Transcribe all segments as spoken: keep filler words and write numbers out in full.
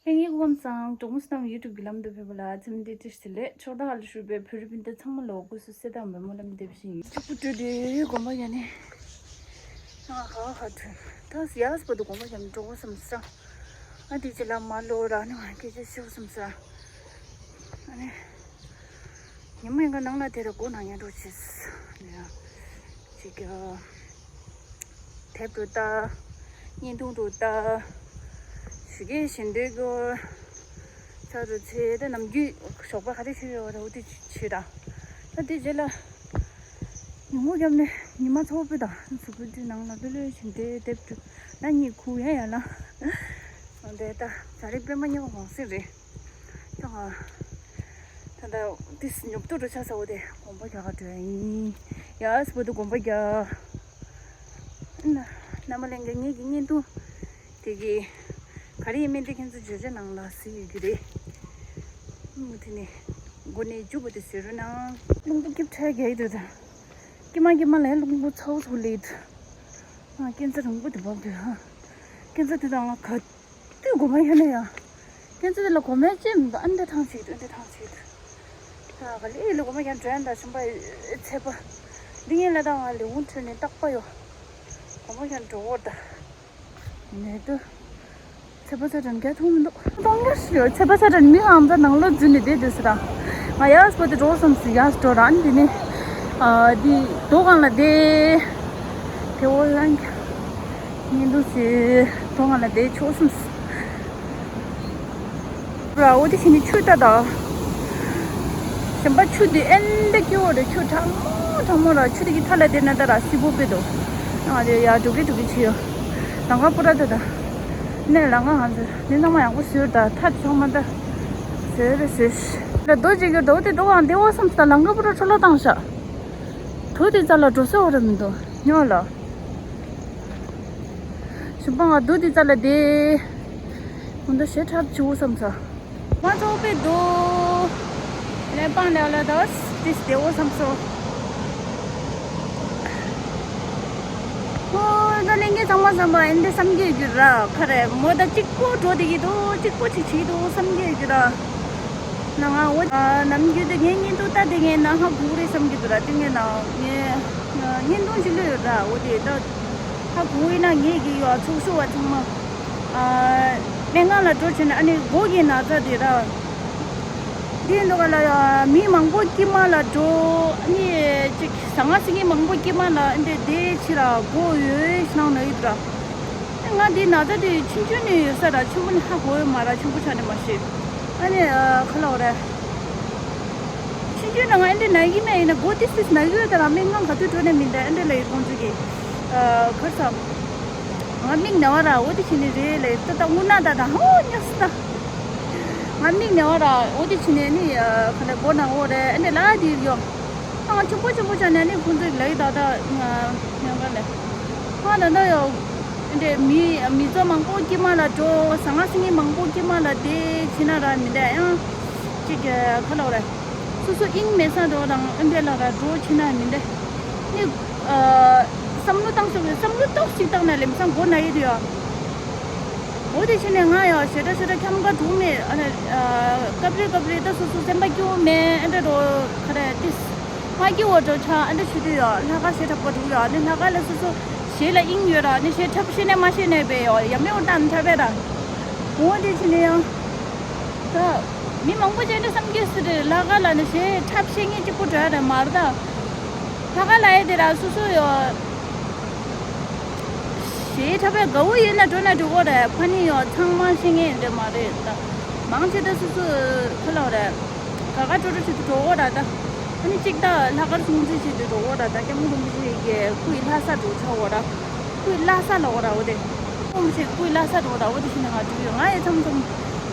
ལྷན་རྒྱས་སྐུ་ཁམས་བཟང་། གྲོགས་མོ་སུ་དང་ཡུ་ཊུབ་ཀྱི་ལམ་དུ་ཕེབས་པ་ལ་འཚམས་འདྲི་བཀྲ་ཤིས་བདེ་ལེགས། ཕྱོགས་མཐའ་ཁག་ལ་བཞུགས་པའི་བོད་རིགས་སྤུན་ཟླ་ཚང་མ་ལ་སྐུ་གཟུགས་གསལ་ཐང་སྨོན་ལམ་འདེབས་བཞིན་ཡིན། གཅིག་པུ་སྤྲོད་དེ་དགོན་པ་ཡ་ནི། ཨ་ཧ་ཧ་ཐུ། ད་ཡག་པོ་འདུག་དགོན་པ་ཡ་ནི་འགྲོ་དགོས་བསམ་སོང་། ཨ་དེ་ཅི་ལ་མ་ལོ་ར་ནི་ང་སྐད་ཆ་ཤོད་བསམ་སོང་། ཨ་ནི། ཉི་མ་ཡིན་ག་ནང་ལ་དེ་ར་སྒོ་ནང་ཉལ་འགྲོ་ཆེས། ཡ། ཅིག་ཡ། དེབ་འགྲོ་ལྟ། བརྙན་ཐུང་འགྲོ་ལྟ། ཞུ་སྐད་བཞིན་འདོད་གོ། ཚ་རུ་ཚེ་ད་ནམ་རྒྱུན་ཞོགས་པ་ག་རེ་བྱེད་ཡོད་ར་འུ་དེ་བྱེད་ར། ད་དེ་རྗེས་ལ། ཉིན་མོ་བརྒྱབ་ནས་ཉི་མ་ཚ་བོ་པོ་དང་གཟུགས་པོ་དུས་ནང་ལ་ལྷོད་ལྷོད་བཞིན་དེ་དེབ་འགྲོ། ད་གཉིད་ཁུག་ཡ་ཡ་ལ། འདི་ད་ད་རེས་པད་མ་ཉི་མ་གུང་སེང་རེད། ད་ང་ད་ལྟ་ཏིས་ཉོབ་ཏོ་འགྲོ་ཆ་ས་འོ་དེ་དགོན་པ་རྒྱག་ག་འགྲོ་ཡ་ཡིན། ཡ་སི་པོ་དུ་དགོན་པ་རྒྱག་ན་མ་ལེན་ག་ངེད་ཀྱི་བརྙན་ཐུང་དེ་གི་ག་རེ་ཡིན་མིན་དེ་ཁྱེད་ཚོ་བརྗོད་བྱ་ནང་ལ་གཟིགས་ཡོད་ཀྱི་རེད། མུ་མཐུད་ནས་མགོ་ནས་མཇུག་བར་དུ་གཟིགས་རོགས་གནང་། རླུང་བུ་སྐྱིབས་ཁྲ་རྒྱག་གི་འདུག་ད་སྐྱིད་མ་སྐྱིད་མ་ལ་རླུང་བུ་ཚ་བོ་ཚ་བོ་སླེབས་འདུག་ཨ་སྐྱེ་འཚར་རིང་པོ་དེ་བབས་འདུག་ཧ། སྐྱེ་འཚར་དེ་དང་ང་ག་དུས་དགོས་མ་ཡོད་ན་ཡང་། ཁྱེད་ཚོ་དེ་ལ་གོ་མེད་ཅེས་མི་འདུག་ཨ་འདྲ་ཐང་ཆད་འདུག་ཨ་འདྲ་ཐང་ཆད་འདུག་ད་ག་ལེ་ལེ་གོ་མ་ཀྱང་དྲན་ད་ཞིམ་པ་ཚད་པ། འདི་ངན་ལ་ད་ང་ལེའུ་འཕྲོས་ནས་རྟག་པ་ཡོད། གོ་མ་ཀྱང་འགྲོ་བོར་ད། ནས་དུ། ཚད་པ་ཚད་དྲན་རྒྱ་ཐུང་མི་འདུག་གཏོང་རྒྱ་ཞིག་ཡོད་ཚད་པ་ཚད་དྲན་མི་ཧང་ད་ནང་ལོ་རྫུན་ནས་བསྡད་དུས་སུ་ད། ང་ཡར་སྤོ་དེ་འགྲོ་བསམ་སུ་ཡར་འགྲོ་ར་འདི་ནི། འདི་རྡོ་སྒང་ལ་བསྡད། དེ་འོ་ཡང་། ཉིན་དུ་སི་གྲོང་ང་ལ་བསྡད་ཆོག་སེམས། ར་འོ་དེ་བཞིན་ནི་ཆུ་ལྟ་དང་། གཞན་པ་ཆུ་དེ་ཨེན་དེ་སྐྱིད་པོ་རེད། ཆུ་གྲང་མོ་གྲང་མོ་ར། ཆུ་དེ་གི་མཐའ་ལ་བསྡད་ན་ད་ར་སི་པོ་པེ་དོ། ང་དེ་ཡ་འགྲོ་གི་འགྲོ་གི་ཆེ་ཡོ། ལང་ཀ་པུ་ར་ད་ད། ནས་ལང་ཀ་ང་ཚོ་འདི་ཚང་མ་ཡག་པོ་བཟོས་ད་ཐ་ཚང་མ་ད། བཟོས་རེད་བཟོས། ད་རྡོ་ཅིག་གི་རྡོ་དེ་རྡོ་གང་དེ་འོ་སེམས་ད་ལང་ཀ་པུ་ར་འཕྲོ་བརླག་བཏང་ཤག་དུ་དེ་རྩ་ལ་འགྲོ་ས་འོ་ར་མི་འདུག་ཉོ་ལ། ཞུ་པང་ང་དུ་དེ་རྩ་ལ་དེ། ཁོང་ཚོ་ཞེ་ཁྲབ་བྱུག་བསམ་ཚ། མ་ཚོགས་པའི་དུ། ལེ་པང་ལེ་ལ་དོ་དེ་དེ་འོ་བསམ་སོ། ཨོ་ད་ལེན་གི་ཚང་མ་བསམ་པ་ཨེ་འདི་བསམ་གི་རྒྱུ་ར་ཁ་རེ་མོ་ད་གཅིག་པོ་འགྲོ་དེ་གི་དུ་གཅིག་པོ་ཅིག་བྱེད་དུ་བསམ་གི་རྒྱུ་ར། ན་ང་འོ། ནམ་རྒྱུན་དུ་ངའི་བརྙན་ཐུང་ལྟ་དེ་ངའི་ན་ཧ་གོ་རེད་བསམ་གྱི་འདུག་ར། དེ་ངའི་ན་ངའི་བརྙན་ཐུང་ཞིག་ལོས་ཡོད་ར། འོ་དེ་ད་ཧ་གོ་ཡིན་ན་ངེད་ཀྱི་ཡོ་ཚོགས་ཞུགས་པ་ཚང་མ་སྨན་ཁང་ལ་འགྲོ་བྱས་ན་ཨ་ནི་མགོ་གི་ན་ཚ་དེ་ར། དེ་འདུག་ག་ལ་མི་མང་པོ་དཀྱིལ་མ་ལ་འགྲོ་ཨ་ནི་ཅིག་ཟ་ང་ཟིང་གི་མང་པོ་དཀྱིལ་མ་ལ་ཨ་འདྲས་བསྡད་ཕྱི་ར་མགོ་ཡོད་ཤི་ནང་ན་ཡོད་ར། ང་འདི་ན་ཚ་དེ་ཆུང་ཆུང་ནས་ཡོད་ས་ར་ཆེན་པོ་ནི་ཧ་གོ་ཡོད་མ་ར་ཆེན་པོ་ཆ་ནས་མ་ཤེས། ཨ་ནི་ཁ་ལོ་རེད། ཆུང་ཆུང་ནས་ང་ཨ་འདྲས་ན་གི་མེད་ཡིན་ན་མགོ་ཏིས་ཏིས་ན་གི་ཡོད་ད་ར་སྨན་ཁང་ག་དུས་འགྲོ་ནས་མིན་ད་ཨ་འདྲས་ལ་ཡོད་ཁོང་ཚོ་གི་ཁར་ས། ང་མིག་ན་བ་ར་འོ་དེ་ཕྱི་ནས་རེད་ལས་ད་ད་དངུལ་ན་ད་ད་ཧོ་ཉོ་སི་ད། ང་མིག་ན་བ་ར་འོ་དེ་ཕྱི་ནས་ནི་ཁ་ལས་མགོ་ན་འོ་རེད་ཨ་འདྲས་ལ་དེ་ཡོད། ཨང་ཆེན་པོ་ཆེན་པོ་ཆ་ནས་ནི་ཁོང་ཚོས་ལབ་ད་ད་ང་ཉོ་ག་ལས། ང་ད་ད་ཡོ། འདྲེ་མི་མི་ཚོ་མང་པོ་དཀྱིལ་མ་ལ་འགྲོ་ཟ་ང་ཟིང་ངི་མང་པོ་དཀྱིལ་མ་ལ་བསྡད་ཕྱིན་ན་ར་མི་འདྲ་ཡང་། ཅིག་ག་ལ་བ་ར། སོ་སོ་དབྱིངས་མེད་ས་འགྲོ་དང་ཨ་འདྲེ་ལ་ར་འགྲོ་ཕྱིན་ན་མི་འདྲ། ནི། བསམ་བློ་བཏང་ཤོག་བསམ་བློ་ཏོག་ཅིག་བཏང་ན་ལེམ་སང་མགོ་ན་ཡི་དུ་ཡོ། འོ་དེ་ཕྱིན་ནས་ང་ཡང་ཞེ་དྲག་ཞེ་དྲག་འཁྱམ་ག་འགྲོ་མེད་ཨ་ནི། སྐབས་རེ་སྐབས་རེ་ད་སོ་སོ་སེམས་པ་སྐྱོ་མེད་ཨ་འདྲ་འགྲོ་ག་རེ་ཏིས། ང་སྐྱོ་བོ་འགྲོ་ཆ་ཨ་འདྲ་ཞུ་དུས་ཡང་ལྷག་དཀར་ཞེ་དྲག་པོ་འགྲོ་ཡོད་ཨ་ནི་ལྷག་དཀར་ལ་སོ་སོ་ཞེ་ལ་དབྱིངས་ཡོད་ར་ཨ་ནི་ཞེ་ཁྲབ་ཤེས་ནས་མ་ཤེས་ནས་བས་ཡོ་ཡ་མེ་འོ་ཏན་ཐ་བས་ར། འོ་དེ་ཕྱིན་ནས་ཡང་། ད། མི་མང་པོ་ཅན་འདྲ་བསམ་གྱི་སྲིད་རེད་ལྷག་དཀར་ལ་ནི་ཞེ་ཁྲབ་ཤེས་ངེས་གཅིག་པུ་འགྲོ་ཡ་རེད་མ་རེད་ད། ལྷག་དཀར་ལ་ཡ་དེ་ར་སོ་སོ་ཡོད། ཞེ་ཁྲ་བའི་དགའ་བོ་ཡིན་ན་འགྲོ་ན་འགྲོ་གོ་རེད་ཕ་ནི་ཡོ་ཚང་མ་ཤེས་ངེས་འདྲ་མ་རེད་ད། མང་ཆེ་ད་སོ་སོ་ཁ་ལོ་རེད། ག་ག་འགྲོ་འགྲོ་ཆེད་དུ་འགྲོ་གོ་ར་ད། ཨ་ནི་གཅིག་ད་ལྷག་དཀར་སྲུང་བརྩི་ཆེད་དུ་འགྲོ་གོ་ར་ད་སྐྱབས་མགོན་རིན་པོ་ཆེ་གི་སྐུའི་ལྷ་ས་འགྲོ་ཆོག་གོ་ར། སྐུའི་ལྷ་ས་ལ་གོ་ར་འོ་དེ། རིན་པོ་ཆེ་སྐུའི་ལྷ་ས་འགྲོ་གོ་ར་འོ་དེ་ཕྱིན་ན་ང་འགྲོ་གི་ཡོད་ང་ཡི་མཚམས་མཚམས།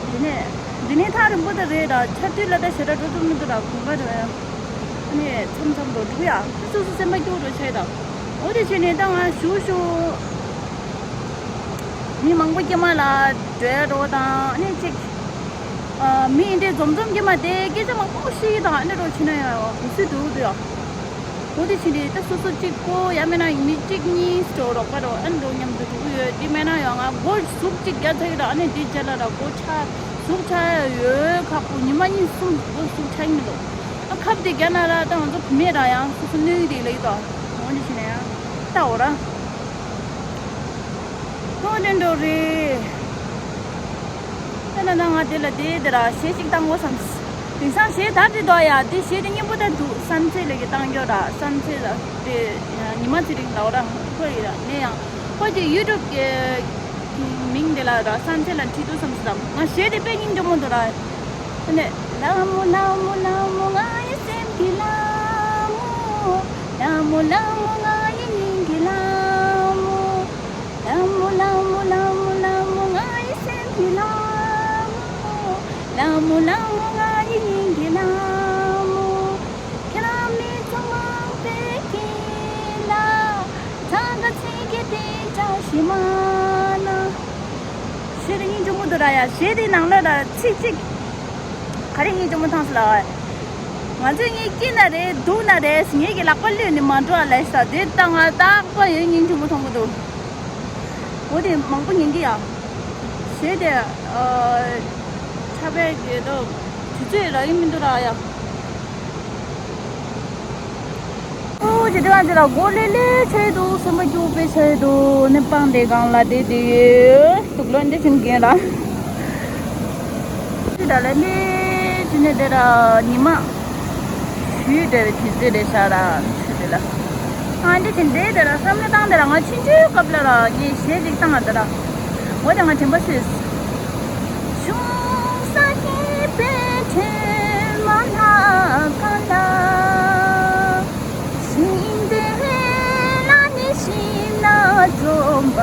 འདི་ནས། འདི་ནས་ཐག་རིང་པོ་ད་རེད་ད་ཆར་དུས་ལ་ད་ཞེ་དྲག་འགྲོ་ཐུབ་མི་འདུག་ད་དགོན་པ་འགྲོ་ཡ། ཨ་ནི་མཚམས་མཚམས་འགྲོ་འགྲོ་ཡ་སོ་སོ་སེམས་པ་སྐྱོ་འགྲོ་ཆགས་ད། འོ་དེ་བྱས་ནས་ད་ང་ཞུ་ཞུ། མི་མང་པོ་སྐྱེས་མ་ལ་འགྲོ་ཡ་འགྲོ་དང་ཨ་ནི་གཅིག་མི་འདྲེ་འཛོམས་འཛོམས་སྐྱེས་མ་དེ་སྐད་ཆ་མང་པོ་ཤེས་དང་ཨ་ནི་འགྲོ་ཕྱིན་ན་ཡང་གུ་སུ་འདུག་འདུག་ཡ། འོ་དེ་ཕྱིན་ཏེ་ད་སོ་སོ་གཅིག་པོ་ཡང་མིན་ན་མི་གཅིག་གཉིས་འགྲོ་རོགས་པ་རོགས་ཨ་འགྲོ་མཉམ་དུ་འགྲོ་གི་ཡོད། དེ་མིན་ན་ཡང་ང་སྒོ་ཟུག་གཅིག་རྒྱག་ཚར་གི་ར། ཨ་ནི་དེ་རྗེས་ལ་ར་སྒོ་ཆ་ཟུག་ཆ་ཡོད་ཁག་པོ། ཉི་མ་གཉིས་གསུམ་སྒོ་ཟུག་ཆ་ཡིན་མི་འདུག་ཨ་ཁབ་དེ་རྒྱག་ན་ར་ད་ང་ཚོ་བུད་མེད་ར་ཡང་སོ་སོ་གནོད་ཡི་དེ་ལེགས་དོ། འོ་དེ་ཕྱིན་ན་ཡང་ལྟ་འོ་ར། ཨོ་དེ་འགྲོ་རེད། ད་ན་ན་ང་དེ་ལ་དེ་དེ་ར་གཞས་ཤིག་བཏང་དགོས་བསམ། དེང་སང་གཞས་དར་དེ་འདུག་ཡ། དེ་གཞས་དེ་སྙན་པོ་ད་འདུག་བསམ་ཚེ་ལ་གི་བཏང་རྒྱུ་ར་བསམ་ཚེ་ལ་དེ་ཉི་མ་ཚེ་རིང་ལའོ་ར་ཁོ་ཡི་ར་ནས་ཡང་ཁོ་དེ་ཡུ་ཊུབ་གི་མིང་དེ་ལ་ར་བསམ་ཚེ་ལ་ཁྲིད་དུ་བསམ་སི་དམ། ང་གཞས་དེ་དཔེ་སྙིང་རྗེ་མོ་འདུག་ར། ཨ་ནི། ལ་མོ་ལ་མོ་ལ་མོ་ང་ཡི་སེམས་ཀྱི་ལ་མོ། ལ་མོ་ལ་མོ་ང་ཡི་སྙིང་གི་ལ་མོ། ལ་མོ་ལ་མོ་ལ་མོ་ལ་མོ་ང་ཡི་སེམས་ཀྱི་ལ་མོ། ལ་མོ་ལ་མོ་ང་ཡི་སྙིང་གི་ལ་མོ། ཁྱེད་རང་མི་ཚོ་མང་པོས་ཀྱིས་ལ་ཚང་ག་ཚིག་གི་དེ་ཅང་ཤི་མ་ན། གཞས་དེ་སྙིང་རྗེ་མོ་འདུག་ར་ཡ། གཞས་དེ་ནང་ལ་ར་ཚིག་གཅིག་ག་རེ་སྙིང་རྗེ་མོ་མཐོང་སོང་ལ། ང་ཚོས་ངའི་སྐྱིད་ན་རེད་སྡུག་ན་རེད་ངེད་ཀྱི་ལག་པ་བླུད་ནས་མ་འགྲོ་བ་ལས་ས་དེ་ལྟ་ང་རྟག་པ་ཡོད་སྙིང་རྗེ་མོ་མཐོང་གི་འདུག་འོ་དེ་མང་པོ་ཉན་གི་ཡ། གཞས་དེ་ཨ་འཁྲབ་པའི་དགེ་སྟོབས་དུས་ཚོད་རག་གི་མི་འདུག་ར་ཡ། ཨོ་ཇི་དེ་གང་ཅི་ལ་སྒོ་ལེ་ལེ་ཆེ་འདུག་སེམས་པ་སྐྱོ་པོ་ཆེ་འདུག་ནི་སྤང་དེ་གང་ལ་དེ་དེ་ཡོད་དུག་ལོ་འདི་ཆུན་གྱེན་ལ། ཅི་ད་ལ་ནི་ཅི་ནི་དེ་ར་ཉི་མ་ཞུས་དེ་བའི་དུས་ཚོད་དེ་ཤ་ར་ཆུ་དེ་ལ། ཨ་འདི་ཆུན་དེ་དེ་ར་བསམ་བློ་བཏང་དེ་ར་ང་ཆུན་ཆུའི་སྐབས་ལ་ར་ངས་གཞས་ཅིག་བཏང་ང་དེ་ར། འོ་དེ་ང་དྲན་པ་སོས། ཆུང་ས་སྐྱེས་པའི་དྲན་མ་ལྷག་ག་ལ། ཤིང་རྟའི་ལ་ནི་ཤིང་ན་འཛོམས་པ།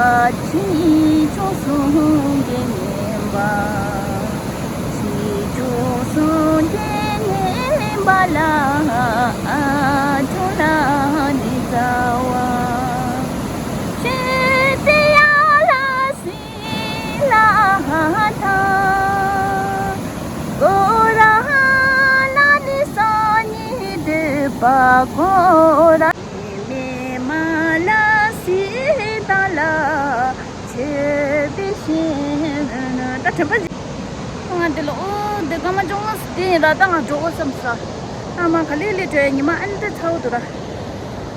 ཁྱི་ཆུང་གསུང་གི་ཉན་པ། ཁྱི་ཆུང་གསུང་གི་ཉན་པ་ལ། ཨ་ཆུང་ལ་ནི་ཟ་བ། ཤེས་ཏེ་ཡ་ལ་སི་ལ་ཐང་། གོ་ར་ལ་ནི་སོ་ནི་དེ་པ་གོ་ར། མེ་མ་ལ་སི་ད་ལ་ཆེ་བི་ཤིན་ད་དྲན་པ་ཇི། ང་འདི་ལ་ཨོ་འདི་ཀ་མ་ཅོང་ངོ་སི་དེ་ཡིན་ར་ད་ང་འགྲོ་གོ་བསམ་ས། ཨ་མ་ག་ལེ་ལེ་འགྲོ་ཡ་ཉི་མ་ཨན་ཏི་ཚ་བོ་འདུག་ར།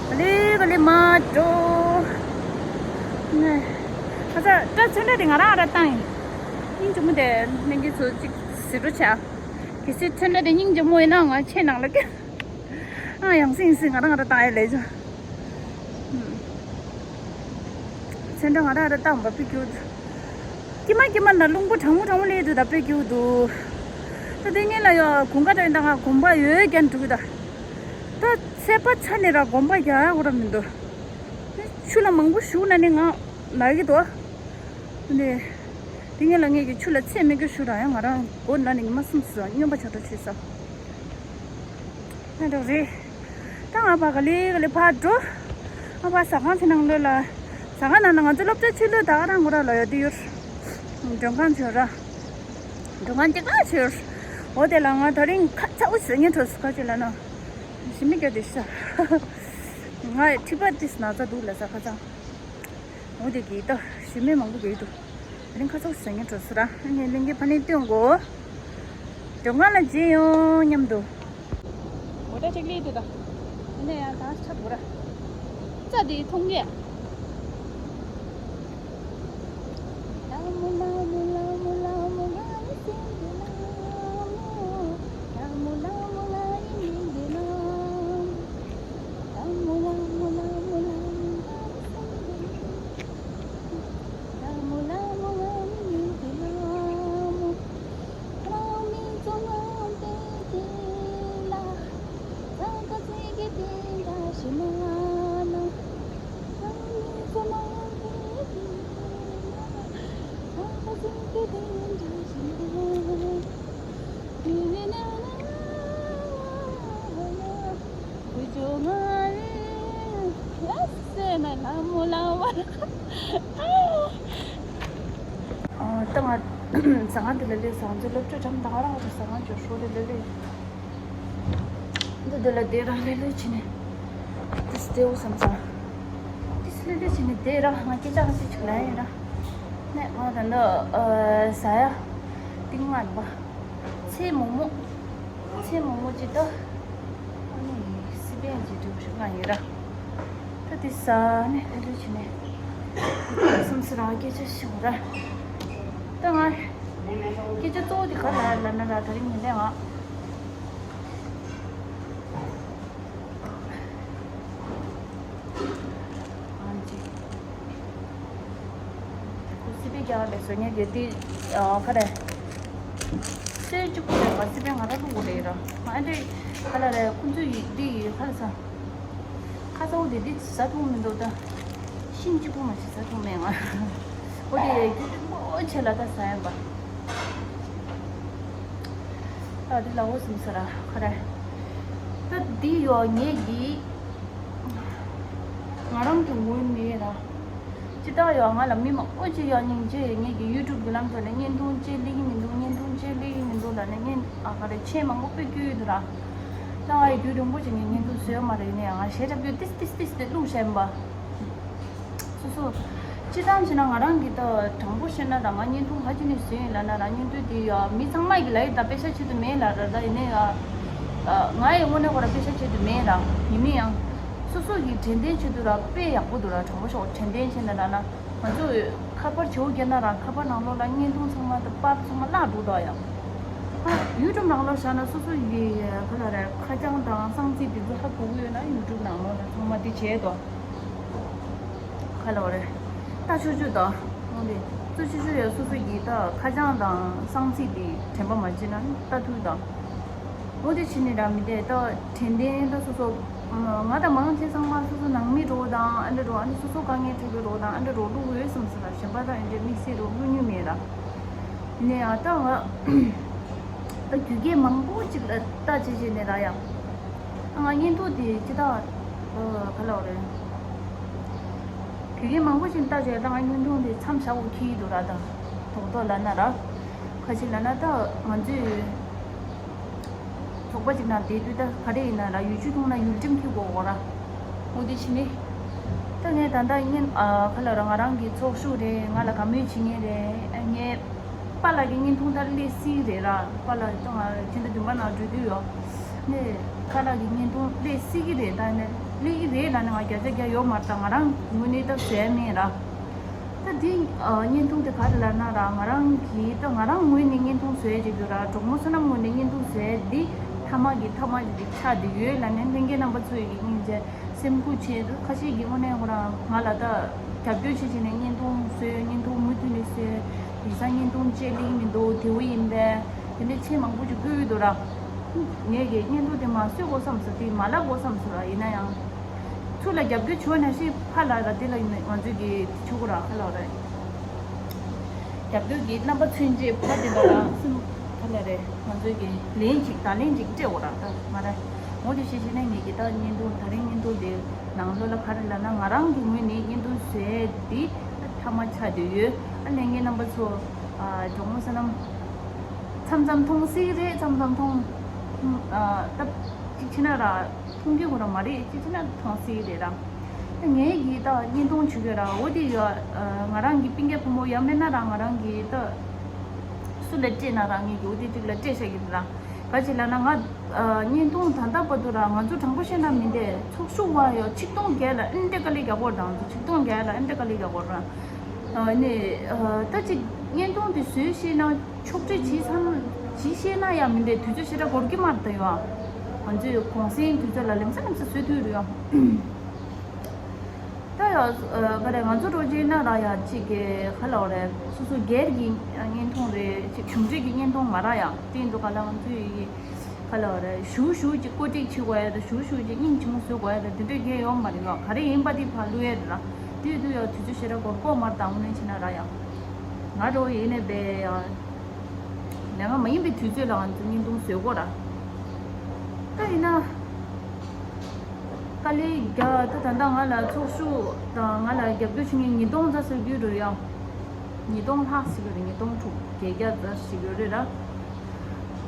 ག་ལེ་ག་ལེ་མ་འགྲོ། ནས། ཁ་ཚ་ད་ཚོན་ཁྲ་དེ་ང་རང་ཨ་ར་བཏང་ཡིན། སྙིང་རྗེ་མོ་དེ་ནས་གི་ཚོ་ཅིག་ཟི་འགྲོ་བྱ། གལ་སྲིད་ཚོན་ཁྲ་དེ་སྙིང་རྗེ་མོ་ཡིན་ན་ང་ཆེ་ནང་ལ་ཀྱ། ཨ་ཡང་སིང་སིང་ང་རང་ང་རང་བཏང་ཡ་ལས་ཆོ། ཚོན་ཁྲ་ང་རང་ང་རང་བཏང་བ་པི་ཀྱུ། ཀྱི་མ་ཀྱི་མ་ན་རླུང་བུ་གྲང་མོ་གྲང་མོ་ལས་འདུག་ད་པི་ཀྱུ་འདུག་ད་དེ་ངེད་ལ་ཡོ་གུང་ཀ་དྲ་ཡིན་ད་ང་གོམ་པ་ཡོད་ཀྱང་འགྲོ་གི་ད། ད་ཚད་པ་ཆ་ནས་ར་གོམ་པ་རྒྱག་ཡ་གོ་ར་མི་འདུག་ཆུ་ལ་མང་པོ་ཞུགས་ན་ནི་ང་ན་གི་འདུག་ནས། དེ་ངེད་ལ་ངེད་ཀྱི་ཆུ་ལ་ཚད་མེད་ཀྱི་ཞུ་ར་ཡང་ང་རང་སྒོ་ན་ནི་ཉི་མ་གསུམ་སུ་སྨྱོན་པ་ཆགས་འགྲོ་བྱེད་ས། ཨ་འདྲ་རེད། ད་ང་ཕ་ག་ལེ་ག་ལེ་ཕར་འགྲོ། ང་ཕ་ཟ་ཁང་ཆེ་ནང་ལོ་ལ། ཟ་ཁང་ནང་ན་ང་ཚོ་སློབ་གྲྭ་ཆུ་ལོ་ད་ག་རང་གོ་ར་ལ་ཡོད་དུ་ཡོད། མགྲོན་ཁང་ཆོད་ར། མགྲོན་ཁང་ཅི་ག་ཆོད། འོ་དེ་ལ་ང་ད་རིང་ཁ་ཚ་བོ་ཟེར་ཉན་འགྲོ་སུ་ཁ་ཆེ་ལ་ན། ཞི་མི་སྐྱོ་དེ་ཤ། ང་ཁྲི་པ་ཏིས་ན་ཚ་འདུག་ལ་ས་ཁ་ཚང་། འོ་དེ་གི་ད་ཞི་མི་མང་པོ་གི་འདུག་ཨ་ནི་ཁ་ཚོགས་ཟ་ཉན་འགྲོ་སོ་ར། ཨ་ནི་གླིང་གི་ཕ་ནི་སྟོན་གོ། མགྲོན་ཁང་ལ་རྗེས་ཡོང་མཉམ་དུ། མོ་ཊ་ཅིག་ལས་དེ་ད། ཨ་ནི་ཡང་ད་ཆབ་གོ་ར། རྩ་དེ་མཐོང་གི། ད་ང་ཟ་ཁང་དེ་ལ་སླེབས་སོང་། ང་ཚོ་སློབ་གྲྭ་འགྲམ་ད་ག་རང་ང་ཚོ་ཟ་ཁང་ཅིག་ཧྲོ་དེ་ལ་སླེབས། འདི་འདི་ལ་བསྡད་རང་ལྷོད་ལྷོད་བྱས་ནས། ཏིས་དེའུ་བསམ་ས། ཏིས་ལྷོད་ལྷོད་བྱས་ནས་བསྡད་ར། ང་སྐད་ཆ་ཁ་ཤས་ཅིག་ལབ་ཡིན་ར། ནས་ང་ད་ལྟ་ཨ་ཟ་ཡ་ཏིང་ང་རེད་པ། ཚལ་མོག་མོག་ཚལ་མོག་མོག་ཅིག་ད། ཨ་ནི་སི་པན་ཅིག་འདྲ་པོ་ཞིག་ང་ཡིན་ར། ད་དེ་ཟ་ནས་ལྷོད་ལྷོད་བྱས་ནས་བསམ་ས་ར། ང་སྐད་ཆ་བཤད་དགོས་ར། ད་ང་སྐད་ཆ་གཙོ་བོ་དེ་ག་རེ་ལབ་ན་ར། དེ་རིང་ཉིན་ལས་ང་ཨང་ཅི། ཁོ་སི་པན་རྒྱག་ལས་བཟོ་མཁན་དེ་དེ་ཨ་ག་རེ། སེ་གཅིག་པུ་རེད་པ། སི་པན་ང་རང་བླུགས་དགོས་རེད་ར། ང་ཨ་འདྲེ་ག་ལ་རེད། ཁོ་ཚོ་ཡི་འདི་ཡི་ག་ལ་ས། ཁ་སང་དེ་འདི་ཟ་ཐུབ་མི་འདུག་ད། ཤིང་གཅིག་པུ་མ་ཞིག་ཟ་ཐུབ་མེད་ང་། འོ་དེ་རྒྱུ་རིང་པོ་ཆེ་ལ་ད་ཟ་ཡིན་པ། ད་འདི་ལ་འོ་སིམ་ས་ར་ག་རེ། ད་འདི་ཡོ་ངེད་ཀྱི་ང་རང་གི་ངོས་ནས་ར། ཅི་ལྟར་ཡོ་ང་ལ་མི་མང་པོ་ཅིག་ཡོ་སྙིང་རྗེ། ངེད་ཀྱི་ཡུ་ཊུབ་གི་ལམ་ཐོག་ནས་བརྙན་ཐུང་ཅིག་སླེབས་ཀྱི་མི་འདུག་བརྙན་ཐུང་ཅིག་སླེབས་ཀྱི་མི་འདུག་ལབ་ནས་བརྙན་ཨ་ག་རེ་མཆན་མང་པོ་སྤེལ་རྒྱུ་ཡོད་འདུག་ར། ད་ང་ཡི་རྒྱུ་རིང་པོ་ཅིག་ངས་བརྙན་ཐུང་བཟོས་མ་རེད། ཡིན་ནའང་ཞེ་དྲག་པོ་ཏིས་ཏིས་ཏིས་ཏིས་བླུགས་བཞག་ཡིན་པ། སོ་སོ། སྤྱིར་བཏང་བྱས་ན་ང་རང་གིས་ད་དྲང་པོ་བཤད་ན་ར། ང་བརྙན་ཐུང་ག་ཅི་ནས་བཟོས་ཡིན་ལབ་ན་ར། བརྙན་ཐུང་དེ་ཡ་མི་ཚང་མ་གིས་ལབ་ཡིན་ད། དཔེ་ཆ་ཆེད་དུ་མེད་ལབ་ར། ད་ཡིན་ནའི་ཡ། ང་ཡི་ངོས་ནས་ཁོ་ར་དཔེ་ཆ་ཆེད་དུ་མེད་ར། ཡིན་ནའི་ཡང་། སོ་སོ་གི་དྲན་རྟེན་ཆེད་དུ་ར་དཔེ་ཡག་པོ་འདུག་ར། དྲང་པོ་ཤོད། དྲན་རྟེན་བྱས་ན་ར་ན། ང་ཚོ་ཁ་པར་བྱེའུ་བརྒྱབ་ན་ར། ཁ་པར་ནང་ལོགས་ལ་བརྙན་ཐུང་ཚང་མ་ད་པར་ཚང་མ་བརླག་འགྲོ་འདུག་ཡ། ཡུ་ཊུབ་ནང་ལོགས་བཞག་ན་སོ་སོ་ཡི་ག་ལ་རེད། ཁ་བྱང་དང་གསང་ཚིག་དེ་ཚོ་ཧ་གོ་གི་ཡོད་ན་ཡུ་ཊུབ་ནང་ལོགས་ལ་ཚང་མ་དེ་བྱས་ཏོ། ག་ལ་བ་རེད། ལྟ་ཆོག་ཆོག་དང་། འོ་དེ་ལྟ་ཆོག་ཆོག་ཡ། སོ་སོ་ཡི་ད་ཁ་བྱང་དང་གསང་ཚིག་དེ་དྲན་པ་མ་བརྗེད་ན་ལྟ་ཐུབ་དང་། འོ་དེ་བྱས་ནས་ར་མི་དེ་ད་དྲན་རྟེན་ད་སོ་སོ། ང་དང་མང་ཆེ་ཚང་མ་སོ་སོ་ནང་མི་རོགས་དང་ཨ་འདྲ་རོགས། ཨ་ནི་སོ་སོ་དཀའ་ངལ་འཕྲད་པའི་རོགས་དང་ཨ་འདྲ་རོགས་བླུགས་ཡོད་བསམ་ཟེར་ར། གཞན་པ་དང་ཨ་འདྲ་དམིགས་བསལ་རོགས་བླུགས་མྱོང་མེད་ར། ཡིན་ནའི་ཨ་ད་ང་ད་རྒྱུ་རྐྱེན་མང་པོ་ཅིག་ལ་ལྟ་བྱེད་བྱེད་ནས་ར་ཡ། ང་བརྙན་ཐུང་དེ་ཅི་ད་ག་ལ་བ་རེད། རྒྱུ་རྐྱེན་མང་པོ་ཅིག་ལྟ་བྱས་ད་ང་བརྙན་ཐུང་དེ་མཚམས་བཞག་དགོས་ཁེལ་འདུག་ར། ད་རྡོག་རྡོག་ལབ་ན་ར། ཁ་ཅིག་ལབ་ན་ད་ང་ཚོས་ཚོགས་པ་ཅིག་ནང་བསྡད་དུས་ད་ག་རེ་ཡིན་ན་ར་ཡུལ་ཆུ་འཐུང་ན་ཡུལ་ཁྲིམས་འཁྱེར་དགོས་འོ་ར། འོ་དེ་བྱས་ནས་ད་ངས་ད་ལྟ་བརྙན་ཨ་ག་ལ་ར་ང་རང་གི་ཚོགས་ཞུགས་རེད། ང་ལ་དགའ་མོས་བྱེད་མཁན་རེད། ཨ་ངས་པཱ་ལགས་ཀྱི་བརྙན་ཐུང་ད་སླེབས་སྲིད་རེད་ར། པཱ་ལགས་ད་ང་ཕྱི་ཟླ་བདུན་པ་ནང་འགྲོ་དུས་ཡོད་ནས་པཱ་ལགས་ཀྱི་བརྙན་ཐུང་སླེབས་སྲིད་ཀྱི་རེད། ད་ནས་སླེབས་ཀྱི་རེད་ལབ་ནས་ང་བརྒྱ་ཆ་བརྒྱ་ཡོད་མ་རེད། ད་ང་རང་ངོས་ནས་ད་བཟོས་མེད་ར། ད་འདི་ཨ་བརྙན་ཐུང་དེ་ག་རེ་ལབ་ན་ར། ང་རང་གིས་ད་ང་རང་ངོས་ནས་བརྙན་ཐུང་བཟོས་བྱེད་རྒྱུ་ར། གྲོགས་མོ་བསོད་ནམས་ངོས་ནས་བརྙན་ཐུང་བཟོས་འདི་མཐའ་མ་གི་མཐའ་མ་ཞིག་ཆགས་བསྡད་ཡོད་ལབ་ནས་ལྷན་རྒྱས་རྣམ་པ་ཚོ་ཡི་གི་སྙིང་རྗེ་སེམས་ཁུར་བྱས། ཁ་ཤས་ཀྱིས་དངོས་གནས་ཁོ་རང་ང་ལ་ད་རྒྱབ་སྐྱོར་བྱེད་བྱེད་ནས་བརྙན་ཐུང་བཟོས། བརྙན་ཐུང་མུ་མཐུད་ནས་བཟོས། ཡིག་ཚང་བརྙན་ཐུང་བཅད་ལེགས་མི་འདུག་དེ་བོ་ཡིན་པས་དེ་འདྲའི་མཆན་མང་པོ་ཅིག་བཀོད་ཡོད་འདུག་ར། ངས་ཀྱིས་བརྙན་ཐུང་དེ་མ་བཟོས་དགོས་བསམ་སོང་། དེ་མ་ལབ་དགོས་བསམ་སོང་ར། ཡིན་ན་ཡང་། ཚུར་ལ་རྒྱབ་སྐྱོར་བྱོས་ན་ཤི་ཕ་ལ་ར། དེ་ལ་ཡིན་ན་ང་ཚོས་ཀྱི་ཆུ་གུ་ར་ཁ་ལ་ར། རྒྱབ་སྐྱོར་གྱི་རྣམ་པ་མཚོན་ཆེད་ཕ་དེ་ལ་ར་སེམས་ཁ་ལ་རེ་ང་ཚོས་ཀྱི་ལན་ཅིག་ད་ལན་ཅིག་སྤྲད་འོ་ར། ད་ང་ར་ངོ་དེ་ཤེས་ཤེས་ན་ངེད་ཀྱི་ད་བརྙན་ཐུང་ད་རིང་བརྙན་ཐུང་དེ་ནང་ལོགས་ལ་ག་རེ་ལབ་ན་ང་རང་གི་ངོས་ནས་བརྙན་ཐུང་བཟོས་དེ་མཐའ་མ་ཆགས་བསྡད་ཡོད། ཨ་ལྷན་རྒྱས་རྣམ་པ་ཚོ་ཨ་གྲོགས་མོ་བསོད་ནམས་མཚམས་མཚམས་མཐོང་སྲིད་རེད། མཚམས་མཚམས་མཐོང་ཨ་ད་ཅིག་ཕྱིན་ན་ར། མཐོང་རྒྱུ་ཁོ་རང་མ་རེད། ཅི་ཅི་ན་མཐོང་སྲིད་རེད་ར། ངས་ཀྱིས་ད་བརྙན་ཐུང་བྱེད་དགོས་ར། འོ་དེ་ཡོད། ང་རང་གི་སྤུན་ཀྱག་བུ་མོ་ཡང་མིན་ན་ར་ང་རང་གིས་ད་སུ་ལ་སྤྲད་ན་ར་ངས་ཀྱིས་འོ་དེ་གཅིག་ལ་སྤྲད་བཞག་གི་རེད་ར། ག་ཅི་ལབ་ན་ང་བརྙན་ཐུང་ད་ལྟ་བར་དུ་ར་ང་ཚོ་དྲང་པོ་བཤད་ན་མི་འདས་ཚོགས་ཞུགས་བ་ཡོད་ཆིག་སྟོང་བརྒྱད་ལ་ཨིན་འདྲ་དཀའ་ལས་རྒྱག་གོ་ར། ང་ཚོ་ཆིག་སྟོང་བརྒྱད་ལ་ཨིན་འདྲ་དཀའ་ལས་རྒྱག་གོ་ར། ནས་ད་ཅིག་བརྙན་ཐུང་དེ་བཟོས་ཤེས་ན། ཕྱོགས་སྒྲིག་བྱེད་ཚར་བྱེད་ཤེས་ན་ཡང་མི་འདྲ། དུས་ཚོད་ཞེ་དྲག་འགོར་གྱི་མ་རེད་ད་ཡོད། ང་ཚོས་གུང་སེང་དུས་ཚོད་ལ་ལེམ་ས་ལེམ་ས་བཟོ་ཐུབ་རེད་ཡོད། ད་ཡང་ག་རེ་ང་ཚོ་རོགས་བྱས་ན་ར་ཡང་ཅིག་གི་ག་ལབ་དགོས་རེད། སོ་སོ་སྒེར་གྱི་བརྙན་ཐུང་རེད། ཅིག་གཞུང་འབྲེལ་གྱི་བརྙན་ཐུང་མ་རེད་ཡ། དེ་ཡིན་དུས་ག་ལ་ང་ཚོས་ཡི་ག་ལབ་དགོས་རེད། ཞུ་ཞུ་ཅིག་བཀོད་སྒྲིག་བྱེད་དགོས་ཡ་དང་ཞུ་ཞུ་ཅིག་སྙིང་རྗེ་མོ་བཟོ་དགོས་ཡ་དང་དེ་འདྲ་གང་ཡོད་མ་རེད་ཡ། ག་རེ་ཡིན་པ་དེ་ཕར་བླུག་ཡ་རེད་ལ། དེ་ཡིན་དུས་ཡ་དུས་ཚོད་ཞེ་དྲག་འགོར་གྱི་མ་རེད་ད། དངོས་གནས་བྱས་ན་ར་ཡ། ང་རོ་ཡིན་ནས་བས་ཡ། ལས་ཀ་མ་ཡིན་པའི་དུས་ཚོད་ལ་ང་ཚོ་བརྙན་ཐུང་བཟོས་གོ་ར། ད་ཡིན་ན། དཀའ་ལས་རྒྱག་ད་ད་ལྟ་ང་ལ་ཚོགས་ཞུགས་དང་ང་ལ་རྒྱབ་སྐྱོར་བྱེད་མཁན་ཉིས་སྟོང་ཙམ་ཟེར་རྒྱུ་རེད་ཡ། ཉིས་སྟོང་ལྷག་ཞིག་ཡོད་རེད། ཉིས་སྟོང་དྲུག་བརྒྱད་བརྒྱ་ཙམ་ཞིག་ཡོད་རེད་ར།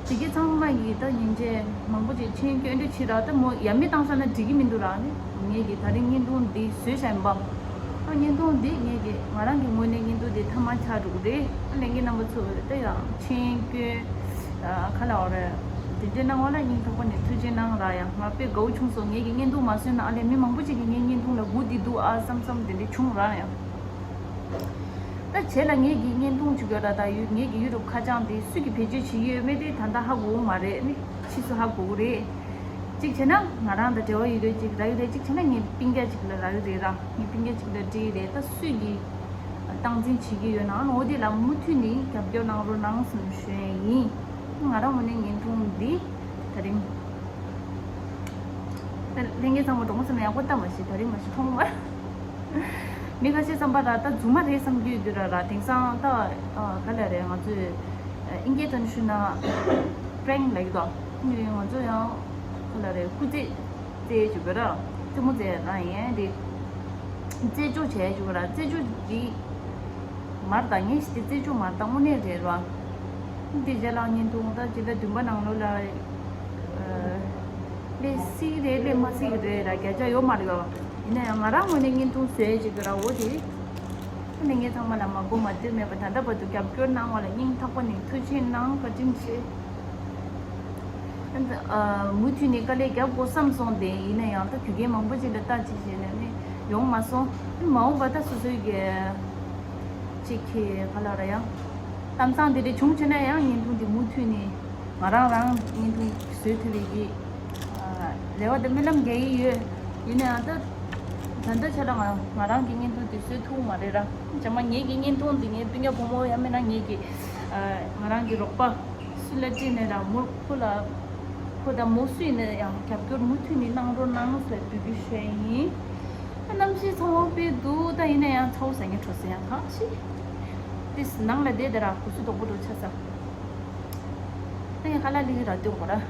དེ་གའི་ཚང་མ་ཡིས་ད་ཉིན་བྱེད་མང་པོ་ཅིག་མཆན་སྐྱོན་འདྲ་བྱེད་ར། ད་མོ་ཡ་མི་བཏང་ས་ན་འགྲིག་གི་མི་འདུག་ར། ནི་ ངེད་ཀྱི་ད་རིང་བརྙན་ཐུང་འདི་བཟོས་བཞག་ཡིན་པ། ཨ་བརྙན་ཐུང་འདི་ངེད་ཀྱི་ང་རང་གི་ངོས་ནས་བརྙན་ཐུང་འདི་མཐའ་མ་ཆགས་འགྲོ་གི་རེད། ཨ་ལྷན་རྒྱས་རྣམ་པ་ཚོས་ད་ཡང་མཆན་སྐྱོན། ཨ་ག་ལ་འོ་རེད། དེ་འདྲའི་གནང་བ་ལ་སྙིང་ཐག་པ་ནས་ཐུགས་རྗེ་གནང་ར། ཡང་ང་དཔེ་དགའ་བོ་བྱུང་སོང་། ངེད་ཀྱི་བརྙན་ཐུང་མ་བཟོས་ན་ཨ་ལས་མི་མང་པོ་ཅིག་གིས་ངའི་བརྙན་ཐུང་ལ་སྒུག་བསྡད་འདུག་ཨ་བསམ་བསམ་དེ་འདྲ་བྱུང་ར་ཡང་། ད་བྱས་ལ་ངེད་ཀྱི་བརྙན་ཐུང་བྱེད་དགོས་ར། ད་ཡུ་ངེད་ཀྱི་ཡུ་ཊུབ་ཁ་བྱང་དེ་སུས་ཀྱི་བེད་སྤྱོད་བྱེད་ཀྱི་ཡོད་མེད་དེ་ད་ལྟ་ཧ་གོ་གི་མ་རེད། ནི་ཕྱིས་སུ་ཧ་གོ་གི་རེད། གཅིག་བྱས་ན་ང་རང་དང་འབྲེལ་བ་ཡོད་རེད། གཅིག་རག་གི་རེད། གཅིག་བྱས་ན་ངའི་སྤུན་ཀྱག་ཅིག་ལ་རག་གི་རེད་ར། ངའི་སྤུན་ཀྱག་ཅིག་ལ་འདྲི་གི་རེད། ད་སུས་ཀྱི་སྟངས་འཛིན་བྱེད་ཀྱི་ཡོད་ན་འོ་དེ་ལ་མུ་མཐུད་ནས་རྒྱབ་སྐྱོར་གནང་རོགས་གནང་ཟེར་ནས་ཞུ་ཡས་ཡིན། ང་རང་ངོས་ནས་བརྙན་ཐུང་འདི་ད་རིང་ལྷན་རྒྱས་ཚང་མ་གྲོགས་མོ་ཚོ་ནས་ཡག་པོ་ལྟ་མ་ཤེས། ད་རིང་མ་ཤེས་མཐོང་མ། མི་ཁ་ཤས་བསམ་པ་ར་ད་རྫུན་མ་རེད་བསམ་གྱི་ཡོད་དུས་ར་ར། དེང་སང་ད་ག་ལ་རེད། ང་ཚོས་ཨིན་སྐད་ཐོག་ནས་ཞུས་ན་པྲེང་ལབ་ཀྱི་འདུག་ང་ཚོ་ཡང་ག་ལ་རེད། སྐུ་རྩེད་རྩེད་བྱེད་དགོས་ར། རྩེད་མོ་རྩེད་ན་ཡང་དེ་རྩེད་འཇོ་བྱས་བྱེད་དགོས་ར། རྩེད་འཇོ་འདི་མར་ད་ངས་ཤི་དེ་རྩེད་འཇོ་མར་ད་དངོས་གནས་རེད་ར། འདི་རྗེས་ལ་བརྙན་ཐུང་ད་སྤྱི་ཟླ་བདུན་པ་ནང་ལོགས་ལ་ཨ་སླེབས་སྲིད་རེད། སླེབས་མ་སྲིད་རེད་ར། བརྒྱ་ཆ་ཡོད་མ་རེད་བ། ཡིན་ན་ཡང་ང་རང་ངོས་ནས་བརྙན་ཐུང་བཟོས་བྱེད་དགོས་ར། འོ་དེ་ཨ་ནི་ངས་ཚང་མ་ལ་མ་གོ་མ་ཐོས་མེད་པ་ད་ལྟ་བར་དུ་རྒྱབ་སྐྱོར་གནང་བ་ལ་སྙིང་ཐག་པ་ནས་ཐུགས་རྗེ་གནང་། བཀའ་དྲིན་ཆེ། ཨ་མུ་མཐུད་ནས་དཀའ་ལས་རྒྱབ་དགོས་བསམ་སོང་། དེ་ཡིན་ན་ཡང་ད་རྒྱུ་རྐྱེན་མང་པོ་ཅིག་ལ་ལྟ་ཅི་བྱས་ནས་ནི་ཡོང་མ་སོང་། མ་འོངས་པ་ད་སོ་སོའི་གི་ཅིག་གི་ག་ལ་ར་ཡང་གཏམ་བཟང་དེ་འདྲ་བྱུང་བྱས་ན་ཡང་བརྙན་ཐུང་འདི་མུ་མཐུད་ནས་ང་རང་རང་བརྙན་ཐུང་བཟོ་ཐུབ་པའི་གི་ཨ་རེ་བ་དང་སྨོན་ལམ་རྒྱག་གི་ཡོད། ཡིན་ན་ཡང་ད་ད་ལྟ་ཆ་ལ་ང་ང་རང་གི་བརྙན་ཐུང་དེ་བཟོ་ཐུབ་མ་རེད་ར། རྗེས་མ་ངེད་ཀྱི་བརྙན་ཐུང་འདི་ངའི་སྤུན་ཀྱག་བུ་མོ་ཡང་མིན་ན་ངེད་ཀྱི་ཨ་ང་རང་གི་རོགས་པ་སུ་ལ་སྤྲད་ནས་ར་མོ་ཁོ་ལ་ཁོ་དང་མོ་སུ་ཡིན་ན་ཡང་རྒྱབ་སྐྱོར་མུ་མཐུད་ནས་གནང་རོགས་གནང་ཟེར་འབོད་སྐུལ་ཞུ་ཡ་ཡིན། ཨ་གནམ་གཤིས་ཚ་བ་དཔེ་འདུག་ད་ཡིན་ན་ཡང་ཚ་བོ་ཟ་མཁན་བྲོ་ཟ་ཡ་གང་ཞིག་ཏིས་ནང་ལ་བསྡད་དེ་ར་གུ་སུ་དོག་པོ་འགྲོ་ཆ་ས། ཨ་ཡ་ཁ་ལག་ལི་ར་སྟོན་གོ་ར།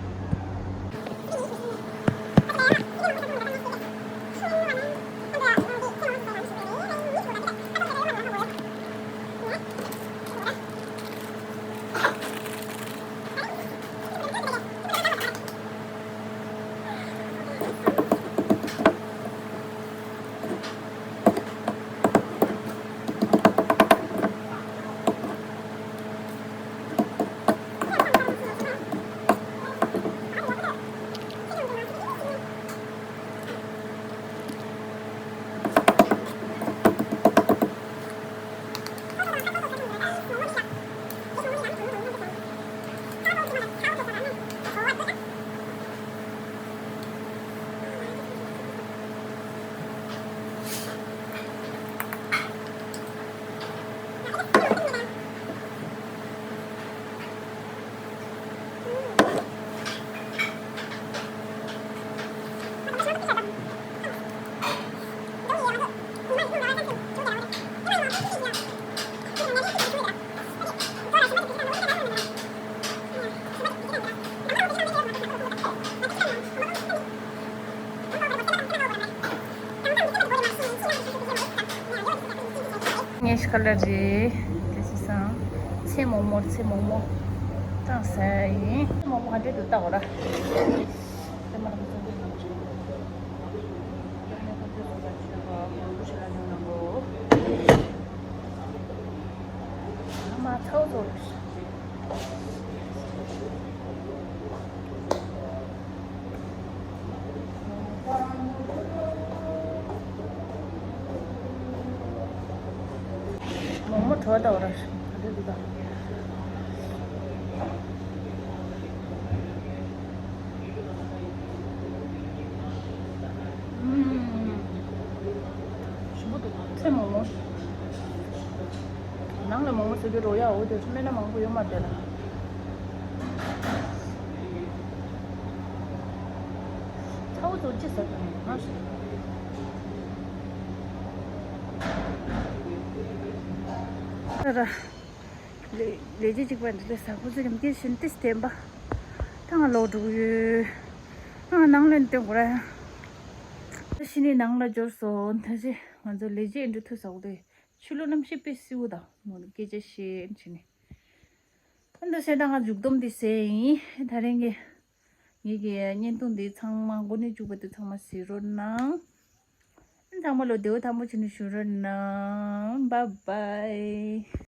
ངས་ཤ་ལ་རེད། དེ་བྱས་ཙང་ཚེ་མོག་མོག་ཚེ་མོག་མོག་བཏང་ཟ་ཡིན། ཚེ་མོག་མོག་ག་འདྲས་འདུག་ལྟ་གོ་ར། མ་ཚའོ་ཚོ། མོག་མོག་བྲོ་ད་བར་ག་འདྲ་འདུག་ད། ཞིམ་པོ་འདུག་ཚེ་མོག་མོག་ནང་ལ་མོག་མོག་བཟོ་རྒྱུ་རོགས་ཡ། འོ་དེ་སྨན་སྣ་མང་པོ་ཡོད་མ་རེད་ལ། ཚ་བོ་ཚོ་ཅི་ཟ་དང་ང་ཞིག་ལས་ལས་བྱེད་གཅིག་པ་འདི་ལས་ཟ་ཁོ་ཚོ་རིམ་གྱིས་བཞིན་ཏིས་བསྟན་པ་ད་ང་ལོག་འགྲོ་གི་ཡོད། ང་ནང་ལ་སྟོན་དགོས་ར། ད་ཕྱི་ནས་ནང་ལ་འབྱོར་སོང་། ད་ཅི་ང་ཚོ་ལས་བྱེད་འདི་ཐུག་ཟ་གོ་དེ། ཆུ་ལོག་གནམ་གཤིས་དཔེ་བསིལ་བོ་དང་མོ་ནི་སྐད་ཆ་བཤད་བྱས་ནས། ཨ་འདི་བྱས་ད་ང་མཇུག་སྡོམ་འདི་བྱས་ཡིན། ད་རིང་གི་ངེད་ཀྱི་བརྙན་ཐུང་འདི་ཚང་མ་མགོ་ནས་མཇུག་བར་དུ་ཚང་མ་གཟིགས་རོགས་གནང་ ཚང་མ་ལོ་བདེ་པོ་ཐང་པོ་བྱུང་ནས་བཞུགས་རོགས་གནང་། Bye bye།